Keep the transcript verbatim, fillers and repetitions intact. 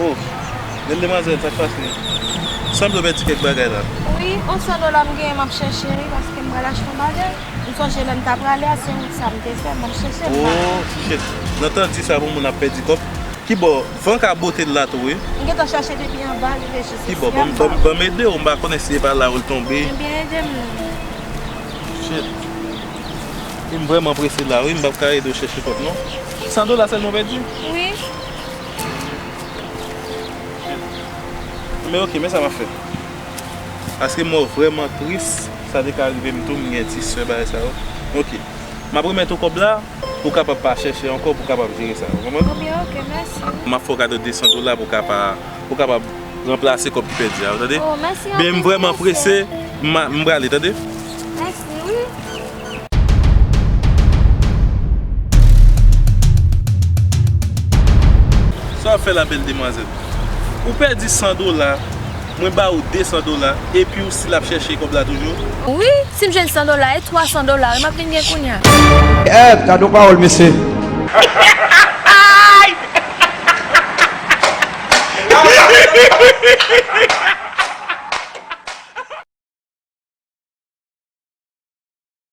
Oh, bèl demwazèl, sa k pase? Sanble w pèdi kèk bagay la. Wi, yon san dola m genyen, m ap chèche, wi, paske m pral achte yon bagay. M sonje lè m t ap prale a, se wout sa m te fè, m ap chèche, m pa. Oh, shit. Nan tan di sa, pou moun ap pèdi kòb. Ki bò? Van ka bote l la tou, wi. M gentan chèche depi anba, rive jis isi anba. Ki bò? Ban m, ban m, ban m ede w, m pa konnen si se pa la ou l tonbe. Ebyen, ede m non. Shit. E m vrèman prese la, wi, m p ap ka ede w chèche kòb, non. San dola sèlman w pèdi? Wi. Men ok, men sa m ap fè. Paske m wè w vrèman tris, sa te ka rive m tou, m gen ti sè bagay sa yo. Ok. M ap remèt ou kòb la, pou w kapab pa chèche ankò, pou w kapab jere sa yo. Konprann? Ebyen, ok, mèsi. M ap fè w kado de san dola pou w ka pa, pou w kapab ranplase kòb ki pèdi a, ou tande? Oh, mèsi anpil, mesye. Men m vrèman prese, m a, m prale, tande? Mèsi, wi. Sa w ap fè la, bèl demwazèl? Ou pèdi san dola, mwen ba ou de san dola, epi ou still ap chèche kòb la toujou? Wi, si m jwenn san dola, e twa san dola, wi, m ap vin gen kounye a. Eh, gade yon pawòl, mesye.